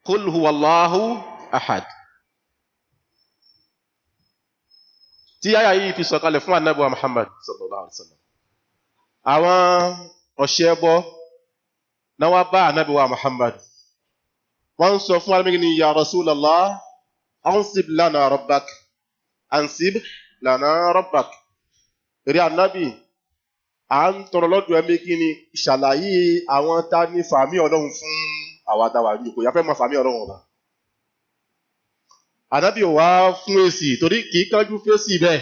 Qul huwa Allahu ahad. Tí àyà yìí fi sọ̀kalẹ̀ fún Ànábì wa Muhammad sallallahu alaihi wasallam. Àwọn ọ̀ṣẹ́ bọ́ náà wá bá Ànábì wa Muhammad. Wọ́n ń sọ fún Ànábì ní ya Rasulallah, ansib lana rabbak, ansib lana rabbak. Èrè Ànábì, à ń tọrọ lọ́dọ̀ ẹ̀mí kí ni ṣàlàyé àwọn tá ní fàmí Ọlọ́run fún àwa táwa ní kò yá fẹ́ mọ fàmí Ọlọ́run ọba. Ànábì ò wá fún èsì torí kì í kánjú fèsì bẹ́ẹ̀.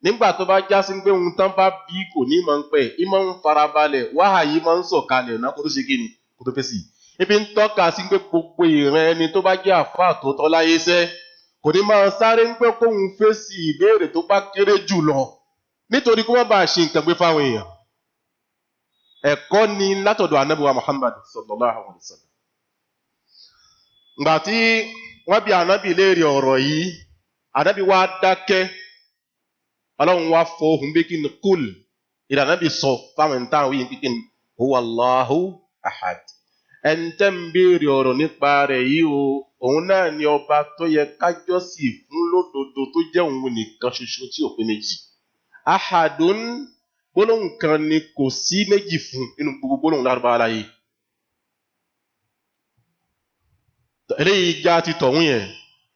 Nígbà tó bá já sí pé ohun tán bá bí kò ní máa ń pẹ́, ìmọ̀ ń farabalẹ̀, wáhàyí máa ń sọ̀kalẹ̀ náà kó tó ṣe kí ni kó tó fèsì. Ibi ń tọ́ka sí pé gbogbo ìran ẹni tó bá jẹ́ àfáà tó tọ́ láyé sẹ́, kò ní máa sáré ń pẹ́ kóhun fèsì ìbéèrè tó bá kéré jù lọ nítorí kó má bàa ṣe nǹkan gbé fáwọn èèyàn. Ẹ̀kọ́ ni látọ̀dọ̀ Ànábì wa Muhammad sallallahu alaihi wasallam. Ìgbà tí wọ́n bi Ànábì léèrè ọ̀rọ̀ yìí, Ànábì wa dákẹ́, Ọlọ́run wa fọ ohùn bí kí ni kúl, ìdá Ànábì sọ fáwọn ẹni táwọn yìí kí ni huwa Allahu ahad. Ẹni tẹ́ ń béèrè ọ̀rọ̀ nípa rẹ̀ yìí o, òun náà ni ọba tó yẹ kájọ́sì fún lódodo tó jẹ́ òun nìkan ṣoṣo tí ò pé méjì. Ahadun gbólóhùn kan ni kò sí méjì fún nínú gbogbo gbólóhùn Lárúbáwá láyé. Eléyìí já ti tọ̀hún yẹn.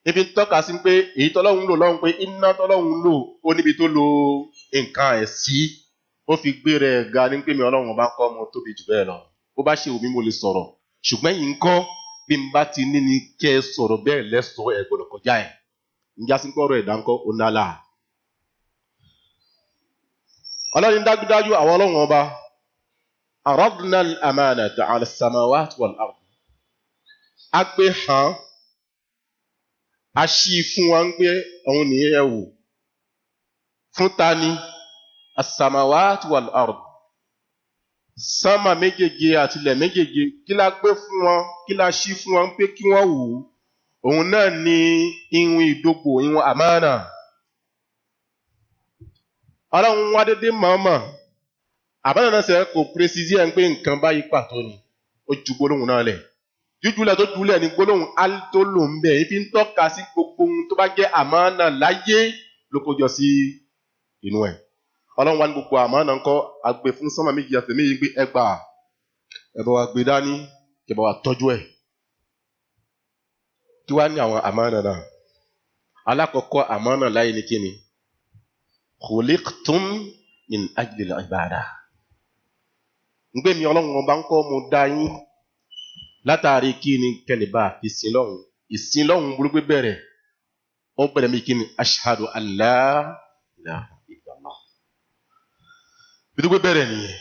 Ibi ń tọ́ka sí pé èyí tọ́lọ́hún lò lọ́hún pé iná tọ́lọ́hún lò ó níbi tó lo nǹkan ẹ̀ sí. Ó fi gbé rẹ̀ ga ní pé mi Ọlọ́run ọba kọ́ mo tóbi jù bẹ́ẹ̀ lọ. Bó bá ṣe wù mí mo lè sọ̀rọ̀. Ṣùgbọ́n yìí ń kọ́ bí n bá ti ní ni kẹ́ ẹ sọ̀rọ̀ bẹ́ẹ̀ lẹ́sọ̀ọ́ ẹ̀ gbọ́dọ̀ kọjá ẹ̀. Ǹjẹ́ sí pé ọ̀rọ̀ ẹ̀dá ń kọ́ ó nálà. Ọlọ́run dájúdájú àwọn Ọlọ́run ọba aradna al-amanata ala as-samawati wal-ard. A gbé hàn, a ṣí fún wa ń gbé òun nìyẹn ẹ wò. Fún ta ni? As-samawati wal-ard. Sánmà méjèèje àti ilẹ̀ méjèèje kí la gbé fún wọn, kí la ṣí fún wọn pé kí wọ́n wò ó. Òun náà ni ìwọ̀n ìdógbò, ìwọ̀n àmánà. Ọlọ́run wá dédé mọ̀ọ́mọ̀. Àbánà náà sẹ́ kò precise ẹ̀ ń pé nǹkan báyìí pàtó ni. Ó ju gbólóhùn náà lẹ̀. Jújúlẹ̀ tó júlẹ̀ ni gbólóhùn al tó lò ń bẹ̀. Ifi ń tọ́ka sí gbogbo ohun tó bá jẹ́ àmánà láyé ló kójọ sí inú ẹ̀. Ọlọ́run wá ní gbogbo àmánà ńkọ́ àgbè fún sánmà méjì àti méjì pé ẹ gbà, ẹ bá wa gbé dání, kẹ bá wa tọ́jú ẹ̀. Kí wá ní àwọn àmánà náà? Alákọ̀ọ́kọ́ àmánà láyé ni kíni? Khuliqtum min ajli al-ibada. Ngbé mi Ọlọ́run ọba ń kọ́ mo dá yín látàrí kí ni kẹlẹ̀bá fi sin lọ́hùn. Ìsin lọ́hùn burúkú bẹ̀rẹ̀. Ó bẹ̀rẹ̀ mi kí ni ashhadu an la ilaha illallah. Bí tó gbé bẹ̀rẹ̀ nìyẹn.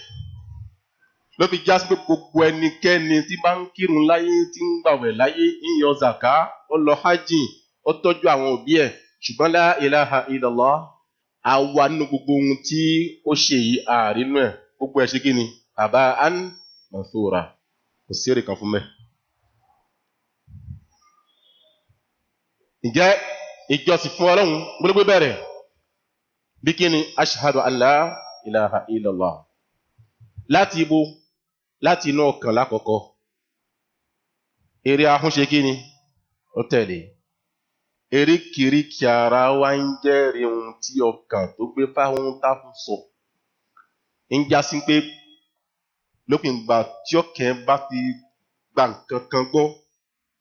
Ló fi já sí pé gbogbo ẹnikẹ́ni tí bá ń kírun láyé, tí ń gbàwẹ̀ láyé, ń yọ zàká, ó lọ hajj, ó tọ́jú àwọn òbí ẹ̀. Ṣùgbọ́n la ilaha illallah, àwa nínú gbogbo ohun tí ó ṣe yìí àárínú ẹ̀. Gbogbo ẹ̀ ṣe kí ni? Haba'an mansura. Kò sí èrè kan fún mẹ́. Ǹjẹ́ ìjọsìn fún Ọlọ́run gbólógbé bẹ̀rẹ̀? Bí kí ni? Ashhadu an la ilaha illallah. Láti ibo? Láti inú ọkàn lákọ̀ọ́kọ́. Èrè ahọ́n ṣe kí ni? Ó tẹ̀lé. Eríkìríkì ara wa ń jẹ́rìí ohun tí ọkàn tó gbé fáwọn táfún sọ. Ń já sí pé lópin ìgbà tí ọkàn bá ti gba nǹkan kan gbọ́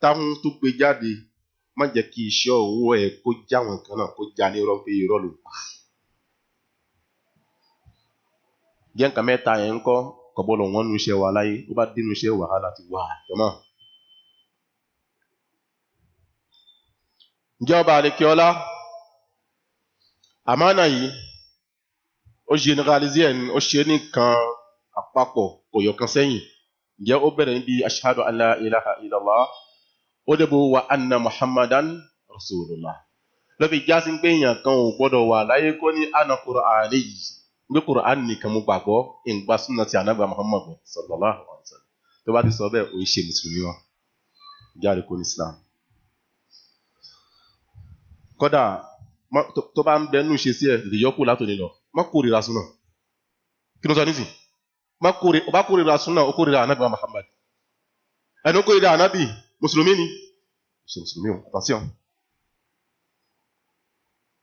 táwọn tó gbé jáde, má jẹ́ kí iṣẹ́ ọwọ́ ẹ kó já àwọn nǹkan náà kó já ní irọ́ pé irọ́ ló pa. Jẹ́ nǹkan mẹ́ta yẹn ń kọ́ kò gbọ́dọ̀ wọ́n nu iṣẹ́ wa láyé, ó bá dínú iṣẹ́ wàhálà ti wà jọmọ́. Ǹjẹ́ ọba Àlekíọ́lá, àmánà yìí, ó generalize ẹ̀ ní, ó ṣe ní nǹkan àpapọ̀ kò yọ̀kan sẹ́yìn. Ǹjẹ́ ó bẹ̀rẹ̀ níbi ashhadu an la ilaha illallah, ó débò wa anna Muhammadan rasulullah. Ló fi já sí pé èèyàn kan ò gbọ́dọ̀ wà láyé kó ní ana Qur'ani yìí, gbé Qur'an nìkan mo gbàgbọ́, ìgbà súnà ti ànábì Muhammad sallallahu alaihi wasallam. Tó bá ti sọ bẹ́ẹ̀, ó ṣe mùsùlùmí wa. Jáde kó ní Islam. Kódà tó bá ń bẹnu ṣe sí ẹ̀ lè yọkù látòní lọ, má kórìíra súnà. Kí ló sọ nísìn? Má kórìíra, ó bá kórìíra súnà, ó kórìíra ànábì Muhammad. Ẹni ó kórìíra ànábì, mùsùlùmí ni. Ṣe mùsùlùmí o, attention.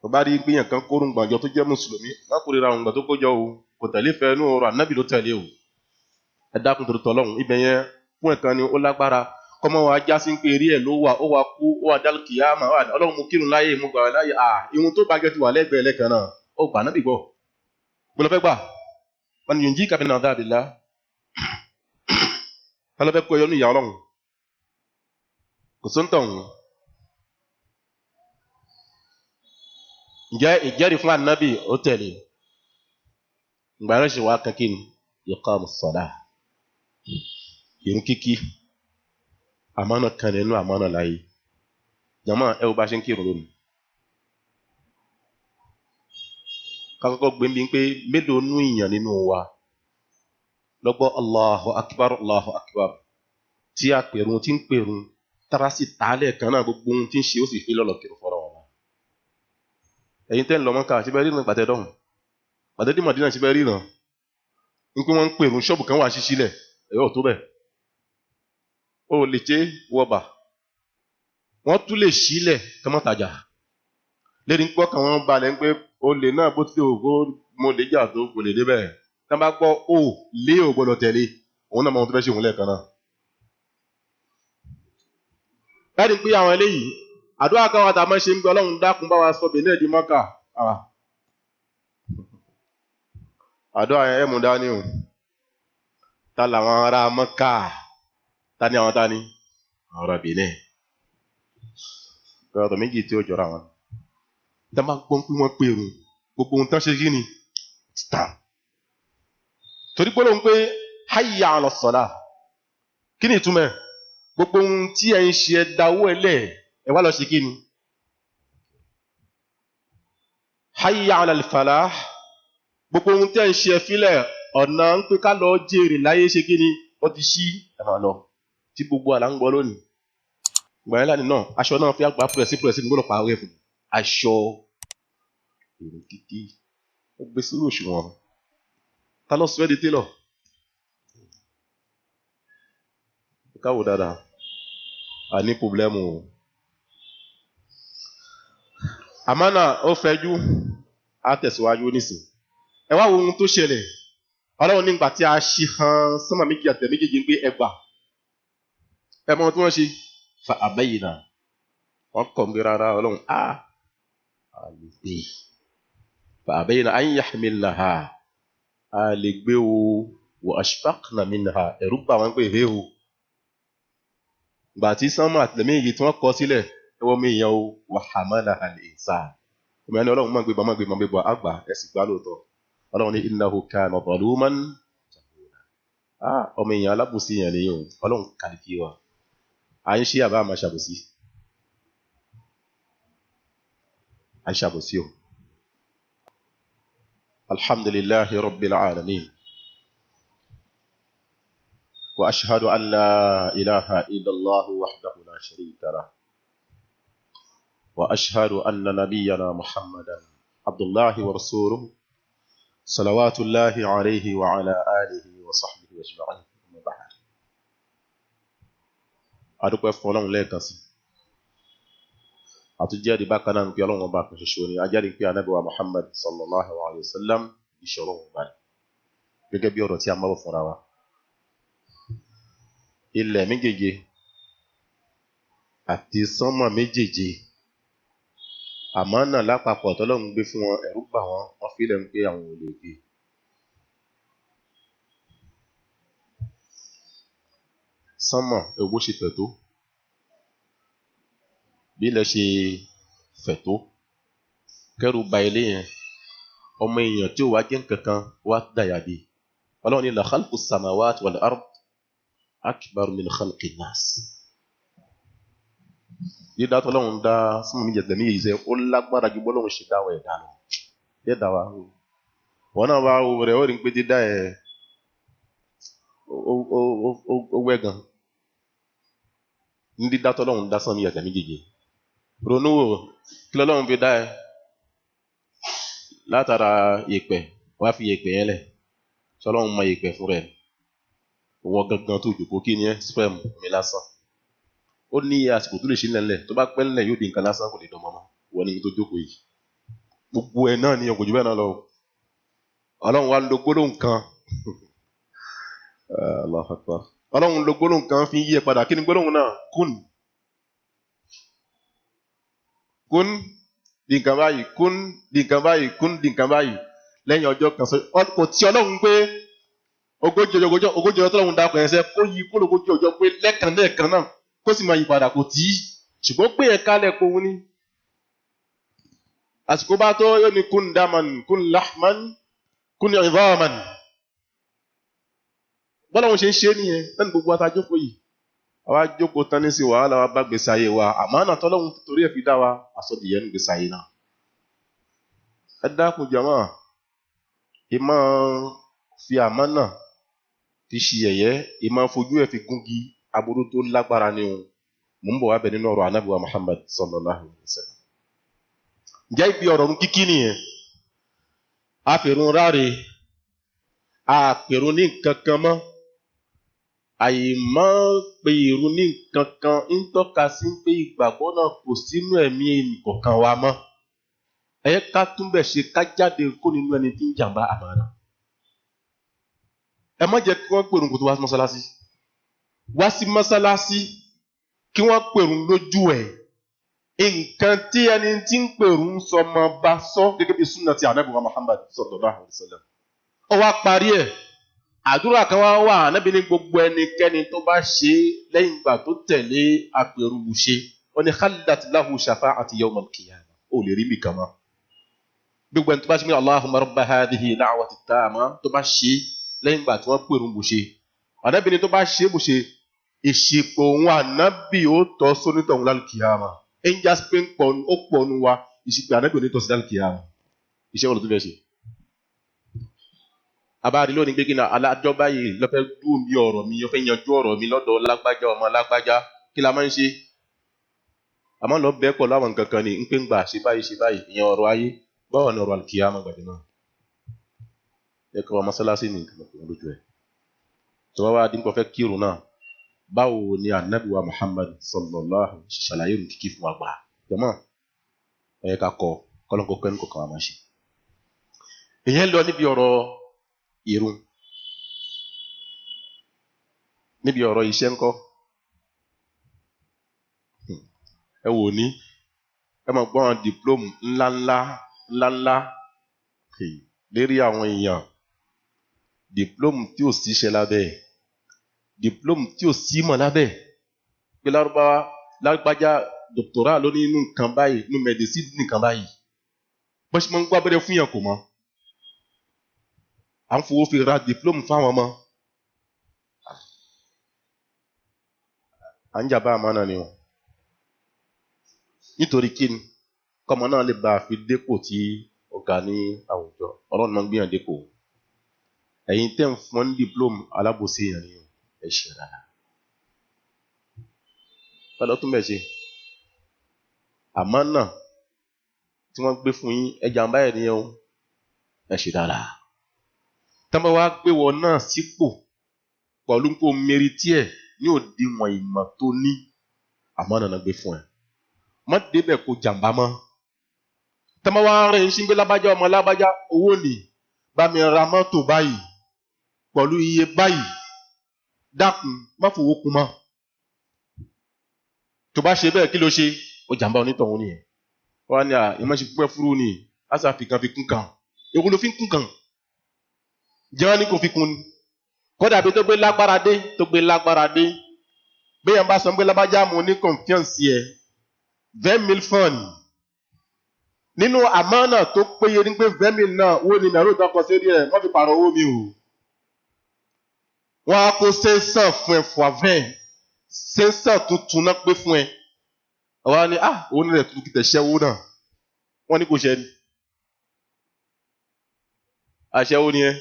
Tó bá rí pé yẹn kan kórun gbàjọ tó jẹ́ mùsùlùmí, má kórìíra àwọn ìgbà tó kójọ o, kò tẹ̀lé fẹ́ inú ọ̀rọ̀ ànábì ló tẹ̀lé o. Ẹ dákun torí tọlọ́hun, ibẹ̀ yẹn fún ẹ̀kan ni ó lágbára. Kọ́mọ wa já sí pé eré ẹ̀ ló wà, ó wà kú, ó wà dálù kìyàmà, ọlọ́run mú kírun láyé, mú gbà láyé, à ihun tó bá gẹ́ ti wà lẹ́gbẹ̀ẹ́ lẹ́kan náà, ó gbà nábì gbọ́. Gbọ́dọ̀ fẹ́ gbà, wọn yóò jí kàbí náà dábì lá. Ta ló fẹ́ kó ẹyọ ní ìyá ọlọ́run? Kò sóńtọ̀ ọ̀hún. Ǹjẹ́ ìjẹ́rìí fún ànábì ó tẹ̀lé? Ìgbà náà ṣe wá kankan ni iqamus salah. Ìrun kíkí, àmánà kan nínú àmánà láyé. Jàmá ẹ wo bá ṣe ń kírun lónìí. Ká kọ́kọ́ gbé mi pé mélòó nú ìyàn nínú wa lọ́gbọ́ Allahu akbar Allahu akbar tí a pèrun tí ń pèrun tára sì tààlẹ̀ kan náà gbogbo ohun tí ń ṣe ó sì fi lọ́lọ́ kírun fọ́rọ̀ wọn. Ẹ̀yin tẹ́ ń lọ Mọ́kà ṣe bẹ́ẹ̀ ríran pàtẹ́ dọ̀hùn. Pàtẹ́ dé Mọ̀dínà ṣe bẹ́ẹ̀ ríran. Ń pé wọ́n ń pèrun ṣọ́ọ̀bù kan wà ṣíṣí lẹ̀ ẹ̀yọ́ tó bẹ̀. O lè ṣe wọba. Wọ́n tún lè ṣílẹ̀ kí wọ́n tajà. Lérí ń pọ́ kàn wọ́n balẹ̀ ń pé olè náà bó tilẹ̀ ògo mo lè jà tó kò lè débẹ̀. Tí wọ́n bá gbọ́ o lé ò gbọ́dọ̀ tẹ̀lé. Òun náà mọ ohun tó fẹ́ ṣe òun lẹ́ẹ̀kan náà. Láti pé àwọn eléyìí, àdúrà kan wà tá a máa ṣe ń gbé Ọlọ́run dákun bá wa sọ Benin di Mọ́kà. Àdúrà yẹn ẹ̀ mú dání o. Ta làwọn ará Mọ́kà? Ta ni àwọn ta ni? Àwọn ará Benin. Ọ̀rọ̀ méjì tí ó jọra wọn. Tá a máa gbọ́n pé wọ́n pèrò gbogbo ohun tán ṣe kí ni? Tàn. Torí pé lóun pé hayya ala salah. Kí ni ìtumọ̀ ẹ̀? Gbogbo ohun tí ẹ ń ṣe ẹ dáwọ́ ẹ lẹ̀ ẹ wá lọ ṣe kí ni? Hayya ala al-falah. Gbogbo ohun tí ẹ ń ṣe ẹ fílẹ̀ ọ̀nà ń pé ká lọ jèrè láyé ṣe kí ni? Ó ti ṣí ẹ máa lọ. Tí gbogbo àlà ń gbọ́ lónìí. Ìgbà yẹn lánìí náà, aṣọ náà fi àgbà pẹ̀sí pẹ̀sí ní gbọ́dọ̀ pààrọ̀ ẹ̀ fún. Aṣọ èrò kíkí ó gbé sórí òṣùwọ̀n. Ta ló sọ ẹ́ di télọ̀? Káwò dáadáa. A ní pòblẹ́mù o. Àmánà ó fẹjú, á tẹ̀síwájú nísìn. Ẹ wá wo ohun tó ṣẹlẹ̀. Ọlọ́run nígbà tí a ṣí han sánmà méjì àtẹ̀ méjèèjì ń gbé ẹgbà. Ẹ mọ ohun tí wọ́n ṣe? Fa àbẹ́yìnà. Wọ́n kọ̀ ń gbé rárá Ọlọ́run. A lè gbé. Fa àbẹ́yìnà an yahmilnaha. A lè gbé o. Wa ashfaqna minha. Ẹ̀rù bà wọ́n pé he o. Ìgbà tí sánmà àtẹ̀ méjèèjì tí wọ́n kọ sílẹ̀, ẹ wọ́n mi yàn o. Wa hamalaha al-insan. Ìmọ̀ ẹni Ọlọ́run máa gbé bọ̀ máa gbé bọ̀ máa gbé bọ̀ àgbà ẹ sì gbá lóòótọ́. Ọlọ́run ní innahu kana zaluman jahula. Ọmọ èèyàn alábòsí èèyàn nìyẹn o. Ọlọ́run kàlífì wa. À ń ṣe àbá àmà ṣàbòsí. À ń ṣàbòsí o. Alhamdulillahi rabbil alamin. Wa ashhadu an la ilaha illallah wahdahu la sharika lah. Wa ashhadu anna nabiyyana Muhammadan abdullahi wa rasuluhu. Salawatullahi alayhi wa ala alihi wa sahbihi ajma'in. Amma ba'd. A dúpẹ́ fún Ọlọ́run lẹ́ẹ̀kan sí. Àtúnjẹ́rìí bákan náà ń pé Ọlọ́run ọba kan ṣoṣo ni. A jẹ́rìí pé Ànábì wa Muhammad sallallahu alayhi wa sallam iṣẹ́ Ọlọ́run ọba ni. Gẹ́gẹ́ bí ọ̀rọ̀ tí a máa bọ̀ fúnra wa. Ilẹ̀ méjèèje àti sánmà méjèèje. Àmánà lápapọ̀ tọ́lọ́run gbé fún wọn, ẹ̀rù bà wọ́n, wọ́n fi lẹ̀ ń pé àwọn ò lè gbé. Sánmà ẹ wo bó ṣe fẹ̀ tó. Bí ilẹ̀ ṣe fẹ̀ tó. Kẹ́rù ba ilé yẹn. Ọmọ èèyàn tí ó wá jẹ́ nǹkan kan wá dàyà dé. Ọlọ́run ní la khalqu samawati wal ard akbar min khalqi nas. Dídá tọ́lọ́run dá sánmà méjèèjì àti ilẹ̀ méjèèjì sẹ́, ó lágbára ju bọ́lọ́run ṣe dá wa ẹ̀dá lọ. Dídá wa. Wọ́n náà bá wo rẹ̀ ó rí pé dídá ẹ̀ ó wẹ́ gan. Ní dídá tọ́lọ́run dá sánmà méjèèjì àti ilẹ̀ méjèèjì. Ronú wò kí lọ́lọ́run fi dá ẹ. Látara yèpẹ̀, wá fi yèpẹ̀ yẹn lẹ̀. Ṣọlọ́run mọ yèpẹ̀ fún rẹ̀. Wọ́n gangan tó jòkó kí ni ẹ́ sperm omi lásán. Ó ní àsìkò tó lè ṣe ńlẹ̀ńlẹ̀, tó bá pẹ́ ńlẹ̀ yóò di nǹkan lásán, kò lè dán mọ́mọ́. Wọ́n ní tó jókòó yìí. Gbogbo ẹ̀ náà ni kò jù bẹ́ẹ̀ náà lọ. Ọlọ́run wa lo gbólóhùn kan. Allahu Akbar. Ọlọ́run lo gbólóhùn kan fi ń yí ẹ padà. Kí ni gbólóhùn náà? Kún. Kún di nǹkan báyìí, kún di nǹkan báyìí, kún di nǹkan báyìí. Lẹ́yìn ọjọ́ kan sọ, kò tí Ọlọ́run pé ogójì ọjọ́, ogójì ọjọ́ tọ́lọ́run dákọ̀ ẹsẹ̀ kó yí kó lógójì ọjọ́ pé lẹ́ẹ̀kan lẹ́ẹ̀kan náà kó sì máa yí padà, kò tí í. Ṣùgbọ́n pé ẹ̀ka lẹ́kọ̀ọ́ òun ni. Àsìkò bá tó yóò ní kún daman, kún lahman, kún idhaman. Bọ́lá òun ṣe ń ṣe nìyẹn lẹ́nu gbogbo ata jókòó yìí. Àwa jókòó tán ní sí wàhálà wa bá gbèsè ayé wa. Àmọ́ náà tọ́lọ́run torí ẹ̀ fi dá wa àsọdìyẹ ní gbèsè ayé náà. Ẹ dákun jàmá, ìmọ̀ fi àmánà fi ṣe yẹ̀yẹ́, ìmọ̀ fojú ẹ̀ fi gúngi aburú tó lágbára ni o. Mò ń bọ̀ wá bẹ̀ nínú ọ̀rọ̀ Ànábì wa Muhammad sallallahu alayhi wa sallam. Ǹjẹ́ ibi ọ̀rọ̀ ọ̀run kíkí nìyẹn? A fèrún ráre, a pèrún ní nǹkan kan mọ́. Àìmọ́ pé ìrun ní nǹkan kan ń tọ́ka sí pé ìgbàgbọ́ náà kò sínú ẹ̀mí ẹnìkọ̀ọ̀kan wa mọ́. Ẹ yẹ ká túnbẹ̀ ṣe ká jáde kó nínú ẹni tí ń jàǹbá àmánà. Ẹ má jẹ́ kí wọ́n pèrún kó tó wá sí mọ́sálásí. Wá sí mọ́sálásí kí wọ́n pèrún lójú ẹ̀. Nǹkan tí ẹni tí ń pèrún sọ mọ́ bá sọ gẹ́gẹ́ bí súnà ti Ànábì wa Muhammad sallallahu alaihi wasallam. Ó wá parí ẹ̀. Àdúrà kan wá wà, Ànábì ní gbogbo ẹnikẹ́ni tó bá ṣe lẹ́yìn ìgbà tó tẹ̀lé apèrún ṣe, ó ní khallat lahu shafa'ati yawm al-qiyamah. Ó lè rí mi kàn mọ́. Gbogbo ẹni tó bá ṣe ní Allahumma rabba hadhihi da'wati tama tó bá ṣe lẹ́yìn ìgbà tí wọ́n pèrún bù ṣe. Ànábì ní tó bá ṣe bù ṣe, ìṣìpò òun Ànábì ó tọ́ sónítọ̀ òun lálùkìyàmà. Angels pé ń pọ̀ ó pọ̀ nu wa, ìṣìpò Ànábì ò ní tọ́ sí lálùkìyàmà. Iṣẹ́ wo ló tún fẹ́ ṣe? Abáàrí lónìí pé kí ni alájọ́ báyìí ló fẹ́ dùn mí ọ̀rọ̀ mi, ó fẹ́ yanjú ọ̀rọ̀ mi lọ́dọ̀ lágbájá ọmọ lágbájá. Kí la máa ń ṣe? Àmọ́ lọ bẹ́ẹ̀ pọ̀ láwọn nǹkan kan ni ń pé ń gbà ṣe báyìí ṣe báyìí, ìyẹn ọ̀rọ̀ ayé. Báwo ni ọ̀rọ̀ àlùkìyámà gbàdé náà? Ẹ kọ́ wa mọ́sálásí ní nǹkan ọkùnrin lójú ẹ̀. Tó bá wá dín kọ́ fẹ́ kírun náà, báwo ni Ànábì wa Muhammad sallallahu ṣàlàyé òun kíkí fún wa gbà? Jọ̀mọ́, ẹ ká kọ́ kọ́lọ́kọ́ kẹ́ni kọ̀ọ̀kan wa máa ṣe. Ìyẹn lọ níbi ọ̀rọ̀ ìrun, níbi ọ̀rọ̀ iṣẹ́ ńkọ́. Ẹ wò ní, ẹ máa gbọ́ àwọn dìplọ́mù ńláńlá ńláńlá lérí àwọn èèyàn. Dìplọ́mù tí ò síṣẹ́ lábẹ́ ẹ̀, dìplọ́mù tí ò símọ̀ lábẹ́ ẹ̀. Pé lárúbáwá lágbájá dòkítọ́rà ló ní inú nǹkan báyìí, inú mẹ̀dísìnì nǹkan báyìí. Bó ṣe máa ń gbọ́ abẹ́rẹ́ fún yàn kò mọ̀. À ń fowó fi ra dìplọ́mù fáwọn ọmọ. À ń jàmbá àmánà ni o. Nítorí kí ni? Kọ́mọ náà lè bá a fi dépò tí ó ga ní àwùjọ. Ọlọ́run máa ń gbìyànjú dépò. Ẹ̀yin tẹ́ ń fún ní dìplọ́mù alábòsí èèyàn ni o. Ẹ ṣe rárá. Bá lọ tún bẹ̀ ṣe. Àmánà tí wọ́n gbé fún yín, ẹ jàmbá ẹ̀ nìyẹn o. Ẹ ṣe dáadáa. Tán bá wá gbé wọ náà sípò pẹ̀lú pé o mérítí ẹ̀ ní òdiwọ̀n ìmọ̀ tó ní, àmánà náà gbé fún ẹ. Má débẹ̀ kó jàmbá mọ́. Tán bá wá rìn sí pé lábájá ọmọ lábájá owó nì, bá mi ra mọ́tò báyìí pẹ̀lú iye báyìí, dákun má fowó kun mọ́. Tó bá ṣe bẹ́ẹ̀ kí ló ṣe? Ó jàmbá onítọ̀hún nìyẹn. Wọ́n á ní à, ìmọ̀ ṣe pípẹ́ fúrú ni, á sà fi kan fi kún kan. Èwo ló fi ń kún kan? Jẹ́ wọ́n ní kò fi kún ni. Kódà bí tó gbé lágbára dé, tó gbé lágbára dé. Bí èèyàn bá sọ pé lábájá mo ní confiance ẹ, 20,000 francs. Nínú àmánà tó péye ní pé 20,000 náà, owó ni nàró ìtọ́kọ sí orí ẹ̀, wọ́n fi pààrọ̀ owó mi o. Wọ́n á kó sẹ́ńsàn fún ẹ fún avẹ́n. Sẹ́ńsàn tuntun náà pé fún ẹ. Àwa ni, ah, òun nílẹ̀ tuntun kìtẹ̀ ṣẹ́wó náà. Wọ́n ní kò ṣẹ́ ni. Aṣẹ́wó ni ẹ.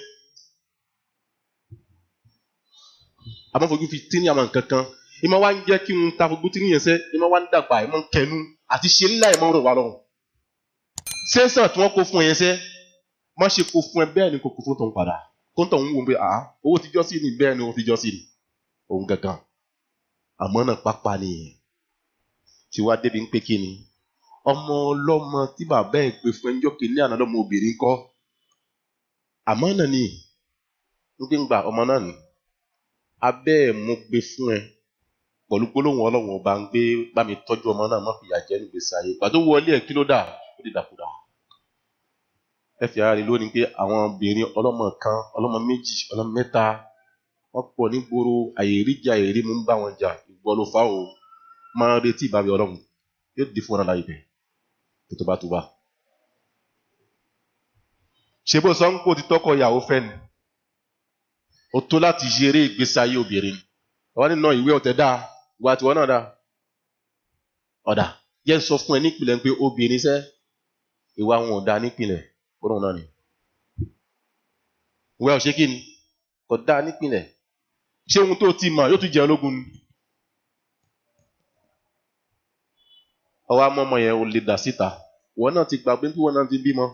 Àmọ́ fojú fi tí ní àwọn nǹkan kan. Ìmọ̀ wa ń jẹ́ kí n ta fojú tí ní yẹn sẹ́, ìmọ̀ wa ń dàgbà, ìmọ̀ ń kẹnu àti ṣe ńlá ìmọ̀ ń rọ̀ wá lọ́rùn. Sẹ́ńsàn tí wọ́n kó fún ẹ yẹn sẹ́, má ṣe kó fún ẹ bẹ́ẹ̀ ni kò kó fún tòun padà. Kó ń tọ̀hún wò pé àá, owó ti jọ́ sí ni bẹ́ẹ̀ ni owó ti jọ́ sí ni. Òun gangan. Àmọ́ náà pápá nìyẹn. Ti wá débi ń pé kí ni ọmọ ọlọ́mọ tí bàbá ẹ̀ gbé fún ẹjọ́ kìíní àná lọ́mọ obìnrin kọ́. Àmọ́ náà ni ń gbé ń gba ọmọ náà ni abẹ́ ẹ̀ mú gbé fún ẹ pẹ̀lú gbólóhùn Ọlọ́run ọba ń gbé bá mi tọ́jú ọmọ náà, má fìyà jẹ ní gbèsè ayé. Ìgbà tó wọlé ẹ̀ kí ló dà? Ó di dàkúdà. Ẹ fi ara rí lónìí pé àwọn obìnrin ọlọ́mọ kan, ọlọ́mọ méjì, ọlọ́mọ mẹ́ta, wọ́n pọ̀ nígboro, àìríjà àìrímu ń bá wọn jà. Ìwọ ló fà o. Máa retí ìbáwí Ọlọ́run yóò di fún ọ láyé bẹ́ẹ̀ tó bá tó bá. Ṣé bó sọ ń kó ti tọkọ ìyàwó fẹ́ ni? Ó tó láti ṣeré ìgbésí ayé obìnrin. Wọ́n nínú ìwé ọ̀tẹ̀ dáa, ìwà tiwọn náà dáa. Ọ̀dà jẹ́ sọ fún ẹ nípìnlẹ̀ pé obìnrin sẹ́ ìwà wọn ò dáa nípìnlẹ̀ gbọ́dọ̀ náà ni. Ìwà ò ṣe kí ni? Kò dáa nípìnlẹ̀. Ṣé ohun tó ti mọ̀ yóò tún jẹ́ ológun ni? Ọwọ́ amọ́mọ́ yẹn ò lè dà síta. Ìwọ náà ti gbàgbé bí wọ́n náà ti bímọ.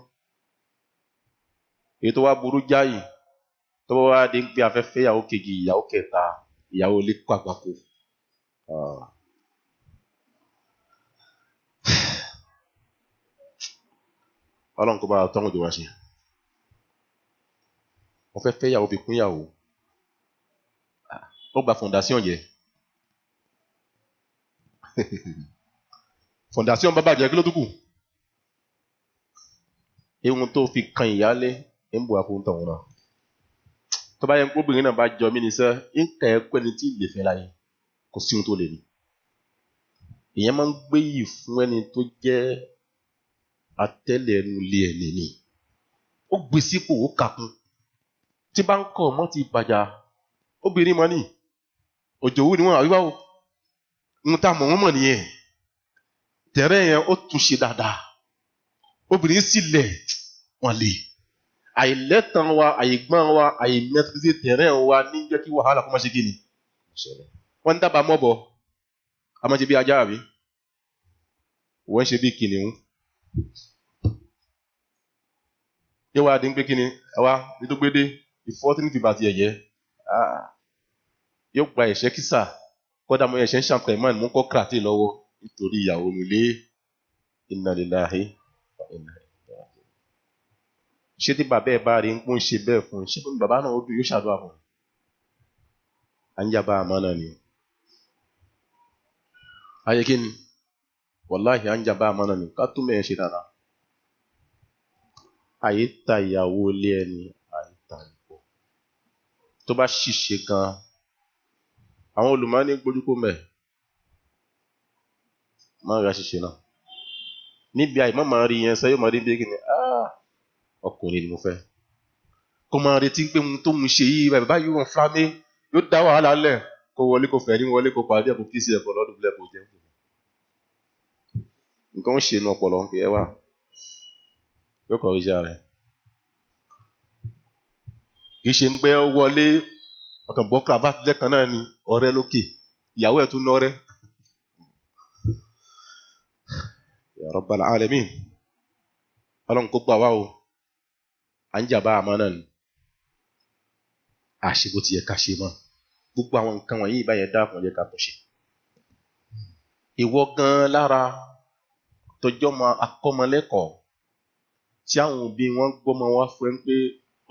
Èyí tó wá burú jáì tó bá wá dé ń gbé afẹ́fẹ́ ìyàwó kejì, ìyàwó kẹta, ìyàwó ilé kó àgbákò. Ọlọ́run kó bá wa tọ́hún ìjọba ṣe. Wọ́n fẹ́ fẹ́ ìyàwó fi kún ìyàwó. Ó gba fondation jẹ. Fondation bá bàjẹ́ kí ló tún kù? Ehun tó fi kan ìyálé ń bò àfihàn tọ̀hún náà. Tó bá yẹ kó obìnrin náà bá jọ mí ní sẹ́, ń kẹ́ ẹ kó ẹni tí ì lè fẹ́ láyé, kò sí ohun tó lè ní. Ìyẹn máa ń gbé yìí fún ẹni tó jẹ́ atẹ́lẹ̀ ẹnu ilé ẹni ni. Ó gbé sípò ó kàkún. Tí bá ń kọ̀ mọ́ ti bàjá, obìnrin mọ́ ni. Òjòwú ni wọ́n àwíwá o. Ohun tá a mọ̀ wọ́n mọ̀ nìyẹn. Tẹ̀rẹ́ yẹn ó tún ṣe dáadáa. Obìnrin sì lẹ̀ wọ́n lè. Àìlẹ́tàn wa, àìgbọ́n wa, àìmẹ́tìrìsì tẹ̀rẹ́ wa ní jẹ́ kí wàhálà kó má ṣe kí ni. Wọ́n ń dábàá mọ́bọ̀. A máa ṣe bí ajá àbí? Wọ́n ń ṣe bí kìnìún. Yóò wá dín pé kí ni? Àwa ní tó gbédé, ìfọ́ tí ní fi bàtì ẹ̀jẹ̀. Yóò gba ẹ̀ṣẹ́ kísà. Kọ́dà mo ẹ̀ṣẹ́ ń ṣàǹtẹ̀ mọ́ mú kọ́ kàràtì lọ́wọ́ nítorí ìyàwó mi lé. Inna lillahi wa inna ilayhi raji'un. Ṣé tí bàbá ẹ̀ bá rí ń pọ́n ṣe bẹ́ẹ̀ fún un? Ṣé fún bàbá náà ó dùn yóò ṣàdúrà fún un? À ń jàbá àmọ́ náà ni. Ayé kí ni? Wàláhì à ń jàbá àmọ́ náà ni. Ká tún mẹ́ẹ̀ ṣe dáadáa. Àyè ta ìyàwó ilé ẹni, àyè ta ìbò. Tó bá ṣìṣe gan-an, àwọn olùmọ̀ ní gbójúkó mẹ́. Má rí àṣìṣe náà. Níbi àìmọ́ máa rí yẹn sẹ́ yóò máa rí bí kí ni? Ọkùnrin ni mo fẹ́. Kó máa retí pé ohun tó ń ṣe yìí, bàbá yóò wọ́n fúlámé, yóò dá wàhálà lẹ̀. Kó wọlé kó fẹ́ ní wọlé kó parí ẹ̀kọ́ kí sí ẹ̀kọ́ lọ́dún bílẹ̀ kó jẹun. Nǹkan ń ṣe inú ọpọlọ ń pè é wá. Yóò kọ̀ iṣẹ́ rẹ̀. Kì í ṣe ń pẹ́ wọlé ọkàn bọ́ cravat lẹ́ẹ̀kan náà ni ọ̀rẹ́ lókè. Ìyàwó ẹ̀ tún nọ́rẹ́. Ya Rabbal Alamin. Ọlọ́run kó gbà wá o. À ń jàbá àmọ́ náà ni. Àṣebó ti yẹ ká ṣe mọ́. Gbogbo àwọn nǹkan wọ̀nyí ìbáyẹn dákun jẹ́ ká tún ṣe. Ìwọ gan-an lára tọjọ́ mọ akọ́mọlẹ́kọ̀ọ́ tí àwọn òbí wọn gbọ́mọ wá fún ẹ pé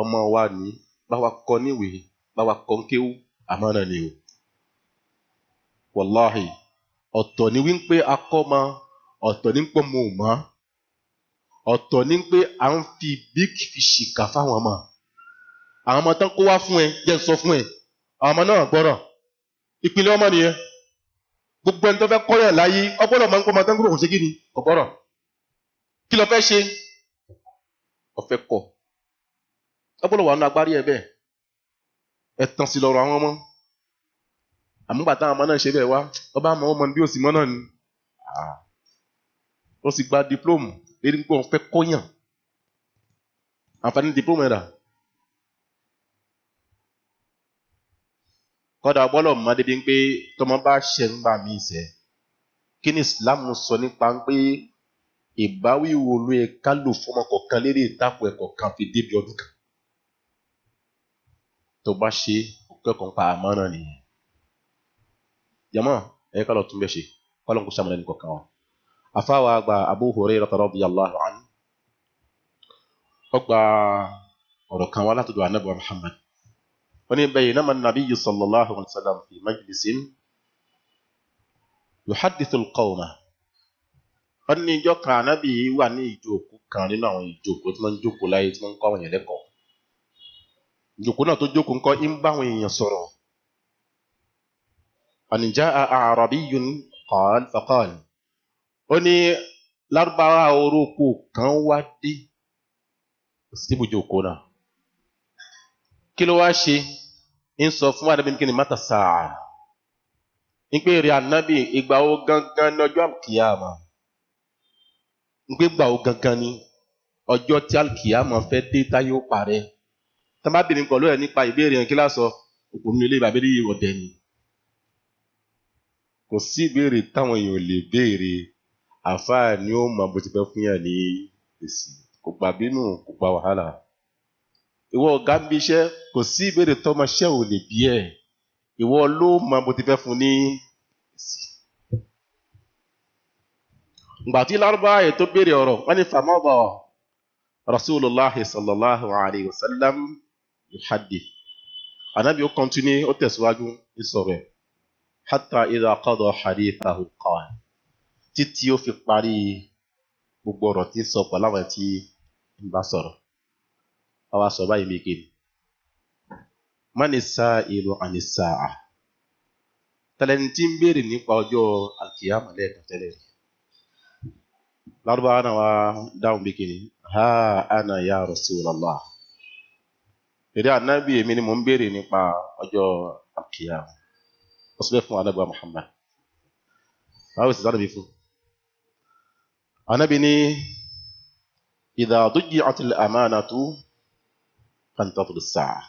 ọmọ wa ní bá wa kọ́ níwèé, bá wa kọ́ ń kéwú, àmọ́ náà ni o. Wàláhì, ọ̀tọ̀ ni wípé akọ́mọ, ọ̀tọ̀ ní pé mo mọ̀, ọ̀tọ̀ ní pé à ń fi bíkì fi ṣìkà fáwọn ọmọ. Àwọn ọmọ tán kó wá fún ẹ, jẹ́ n sọ fún ẹ, àwọn ọmọ náà gbọ́rọ̀. Ìpìlẹ̀ ọmọ nìyẹn. Gbogbo ẹni tó fẹ́ kọ́yàn láyé, ọgbọ́dọ̀ máa ń kọ́ ọmọ tán kúrò kò ṣe kí ni? Kò gbọ́rọ̀. Kí lo fẹ́ ṣe? Ó fẹ́ kọ́. Ọgbọ́dọ̀ wà nínú agbárí ẹ bẹ́ẹ̀. Ẹ tàn sí lọ́rọ̀ àwọn ọmọ. Àmúgbà táwọn ọmọ náà ṣe bẹ́ẹ̀ wá, ọba àmọ́ ọmọ bí ó sì mọ́ náà ni. Ó sì gba diplôme lérí pé ó fẹ́ kọ́yàn. Àǹfààní diplôme ẹ̀ dà. Kọ́dà ọgbọ́dọ̀ mọ̀ débi pé tọmọ bá ṣẹ̀ ń gbà mí sẹ́. Kí ni Islam sọ nípa pé ìbáwí wo ló yẹ ká lò fún ọmọ kọ̀ọ̀kan lérí ìtàkùn ẹ̀kọ́ kan fi débi ọdún kan? Tó bá ṣe ó kẹ́kọ̀ọ́ ń pa àmọ́ náà nìyẹn. Jàmọ́ ẹ ká lọ tún bẹ́ẹ̀ ṣe. Kọ́lọ́n kò sàmúlẹ̀ nìkọ̀ọ̀kan wa. Afáwa àgbà Abu Hurairah radiyallahu anhu ó gba ọ̀rọ̀ kan wá látọ̀dọ̀ Ànábì wa Muhammad. Ó ní baynama an-nabiyyu sallallahu alayhi wa sallam fi majlisin yuhaddithu al-qawma. Ó ní ìjọ kan Ànábì wà ní ìjókòó kan nínú àwọn ìjókòó tí wọ́n ń jókòó láyé tí wọ́n ń kọ́ àwọn èèyàn lẹ́kọ̀ọ́. Ìjókòó náà tó jókòó ńkọ́ ń bá àwọn èèyàn sọ̀rọ̀. An jaa a'rabiyyun qala faqala. Ó ní Lárúbáwá oróko kan wá dé síbùjókòó náà. Kí ló wá ṣe? Ń sọ fún Ànábì kí ni mata sáà. Ń pè rí Ànábì ìgbà wo gangan ní ọjọ́ àlùkìyàmà. Ń pè gbà wo gangan ní ọjọ́ tí àlùkìyàmà fẹ́ dé táyé ó parẹ́. Tá bá bìnrin pẹ̀lú ẹ̀ nípa ìbéèrè yẹn kí lásọ òpònú ilé ìbàbí ní ọ̀dẹ̀ ni. Kò sí ìbéèrè táwọn èèyàn lè béèrè, àfáà ni ó mọ bó ti fẹ́ fún yàn ní èsì. Kò gbà bínú, kò gba wàhálà. Ìwọ ọ̀gá ń bí iṣẹ́, kò sí ìbéèrè tọmọṣẹ́ ò lè bí ẹ̀. Ìwọ ló mọ bó ti fẹ́ fún ní èsì. Ìgbà tí Lárúbáwá yìí tó béèrè ọ̀rọ̀, wọ́n ní famada Rasulullah sallallahu alayhi wa sallam yuhaddith. Ànábì ó kọ́ntínú, ó tẹ̀síwájú ní sọ̀rọ̀ ẹ̀. Hatta idha qada hadithahu qala. Títí ó fi parí gbogbo ọ̀rọ̀ tí ń sọ pẹ̀lú àwọn tí ń bá sọ̀rọ̀. Àwa sọ báyìí méje ni. Mani sa'ilu ani sa'a. Tẹ̀lẹ́ni tí ń béèrè nípa ọjọ́ alkiyama lẹ́ẹ̀kan tẹ́lẹ̀ rí. Lárúbáwá náà wá dáhùn bí kìíní. Ha ana ya Rasulallah. Èrè Ànábì èmi ni mò ń béèrè nípa ọjọ́ alkiyama. Ó sọ bẹ́ẹ̀ fún Ànábì Muhammad. Báwo sì sáré bí fún? Ànábì ní idha dujji'atil amanatu fantadhir as-sa'a.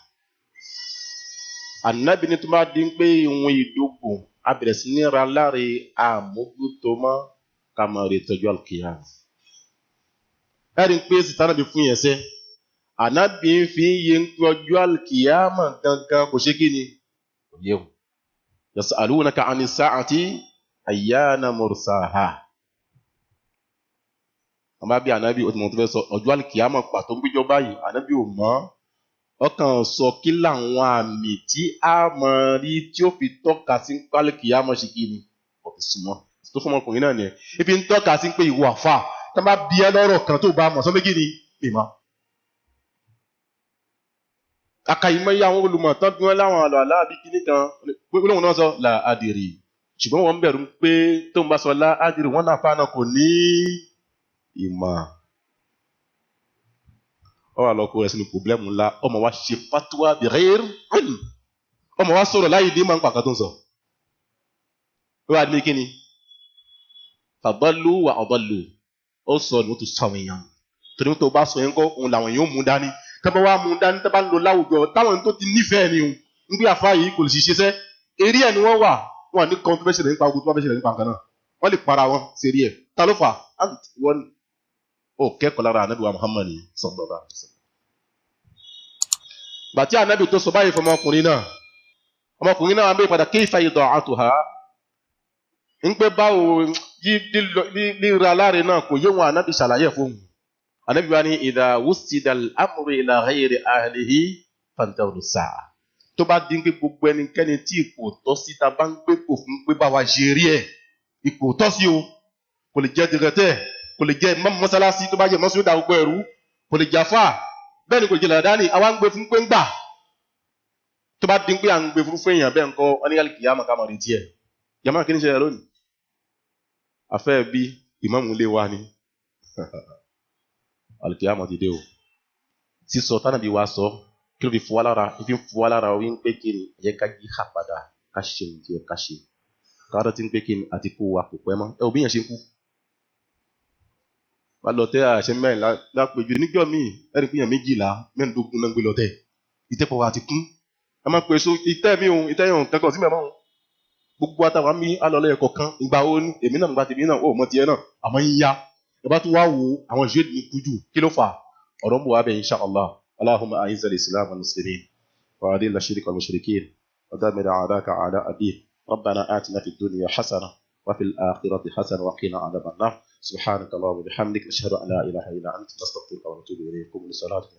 Ànábì ní tó bá di pé ìwọ̀n ìdógò a bẹ̀rẹ̀ sí ní ra láre àmójútó mọ́ ká máa retí ọjọ́ alkiyama. Ẹ̀rí pé sìtánà bí fún yẹn sẹ́. Ànábì ń fi ń yé ń pé ọjọ́ alkiyama gangan kò ṣe kí ni? Kò yé o. Yas'alunaka 'ani as-sa'ati ayyana mursaha. Àmọ́ bí Ànábì ó ti mọ̀ tó fẹ́ sọ ọjọ́ alkiyama pàtó ń gbéjọ báyìí, Ànábì ò mọ̀. Ọkàn sọ kí làwọn àmì tí a mọ̀ rí tí ó fi tọ́ka sí pé alkiyama ṣe kí ni? Kò fi súnmọ́. Tó fún ọmọkùnrin náà nìyẹn. Ibi ń tọ́ka sí pé ìwọ àfà tá bá bí ẹ lọ́rọ̀ kan tó bá mọ̀ sọ méjì ni ìmọ̀. Àkàìmọye àwọn olùmọ̀ tán bí wọ́n láwọn àlọ́ aláàbí kíní kan gbólóhùn náà sọ là adìrì. Ṣùgbọ́n wọ́n ń bẹ̀rù pé tó ń bá sọ lá adìrì wọ́n náà fáná kò ní ìmọ̀. Ó wà lọ kó rẹ̀ sínú pòblẹ́mù ńlá, ọmọ wa ṣe fatuwa bi ghair ilm. Ọmọ wa sọ̀rọ̀ láì ní máa ń pàkà tó ń sọ. Ó wà ní kíni? Fadallu wa adallu. Ó sọ ni ó tún sọ àwọn èèyàn. Torí tó bá sọ yẹn kọ́, òun làwọn èèyàn ó mú dání. Tẹ́ bá wá mú dání, tẹ́ bá ń lo láwùjọ, táwọn tó ti nífẹ̀ẹ́ ni òun. Ń gbé àfáà yìí kò lè ṣiṣẹ́ sẹ́. Eré ẹ̀ ni wọ́n wà. Wọ́n ní kan tó fẹ́ ṣẹlẹ̀ nípa ogun tó bá fẹ́ ṣẹlẹ̀ nípa nǹkan náà. Wọ́n lè para wọn sí eré ẹ̀. Ta ló fà á? Wọ́n ó kẹ́kọ̀ọ́ lára Ànábì wa Muhammad sallallahu alaihi wasallam. Gbàtí Ànábì tó sọ báyìí fún ọmọkùnrin náà, ọmọkùnrin náà wá bẹ́ẹ̀ padà kayfa ida'atuha. Ń pẹ́ báwo ríra láre náà kò yé wọn Ànábì ṣàlàyé fún un. Ànábì wa ní idha wusida al-amru ila ghayri ahlihi fantadhiru as-sa'a. Tó bá dín pé gbogbo ẹnikẹ́ni tí ipò tọ́ sí ta bá ń gbé pò fún pé bá wa ṣe rí ẹ̀, ipò tọ́ sí o, kò lè jẹ́ dìrẹ́tẹ̀, kò lè jẹ́ mọ́sálásí tó bá jẹ́ mọ́sálásí ó dà gbogbo ẹ̀rú, kò lè jàfà, bẹ́ẹ̀ ni kò lè jẹ́ làdáni, àwa ń gbé fún pé ń gbà. Tó bá dín pé à ń gbé fún fún èèyàn bẹ́ẹ̀ ńkọ́, wọ́n ní kí á máa retí ẹ̀. Jàmáà kí ní ṣẹlẹ̀ lónìí? Afẹ́ bí ìmáàmù lé wa ni. Alkiyama ti dé o. Sísọ tánàbí wa sọ, kí ló fi fún wa lára? Ìfi ń fún wa lára wí ń pé kí ni ẹ jẹ́ ká yí hà padà, ká ṣe ohun tí ẹ ká ṣe. Ká rántí ń pé kí ni àti kó wa kò pẹ́ mọ́. Ẹ ò bí yẹn ṣe ń kú. Wá lọ tẹ́ àṣẹ mẹ́rin lápèjú níjọ́ míì, ẹ̀rí pé yẹn méjìlá, mẹ́rìndínlógún náà ń gbé lọ tẹ́. Ìtẹ́pọ̀ wa ti kún. Ẹ máa pè so ìtẹ́ mi òun, ìtẹ́ yẹn òun kankan sí mẹ́mọ́ òun. Gbogbo àtàwọn mi á lọ lẹ́yìn kọ̀ọ̀kan. Ìgbà wo ni èmi náà gba tèmi náà, ó mọ tiẹ̀ náà, àmọ́ ń ya. Ẹ bá tún wá wo àwọn ìṣe ní kújù, kí ló fà? Ọ̀rọ̀ ń bọ̀ wá bẹ̀ insha Allah. Allahumma a'izz al-islam wal muslimin wa adhill ash-shirka wal mushrikin wa dammir a'daka a'da ad-din. Rabbana atina fid dunya hasana wa وفي الآخرة حسنة وقنا عذاب النار. سبحانك اللهم وبحمدك، نشهد أن لا إله إلا أنت، نستغفرك ونتوب إليك. قوموا لصلاتكم.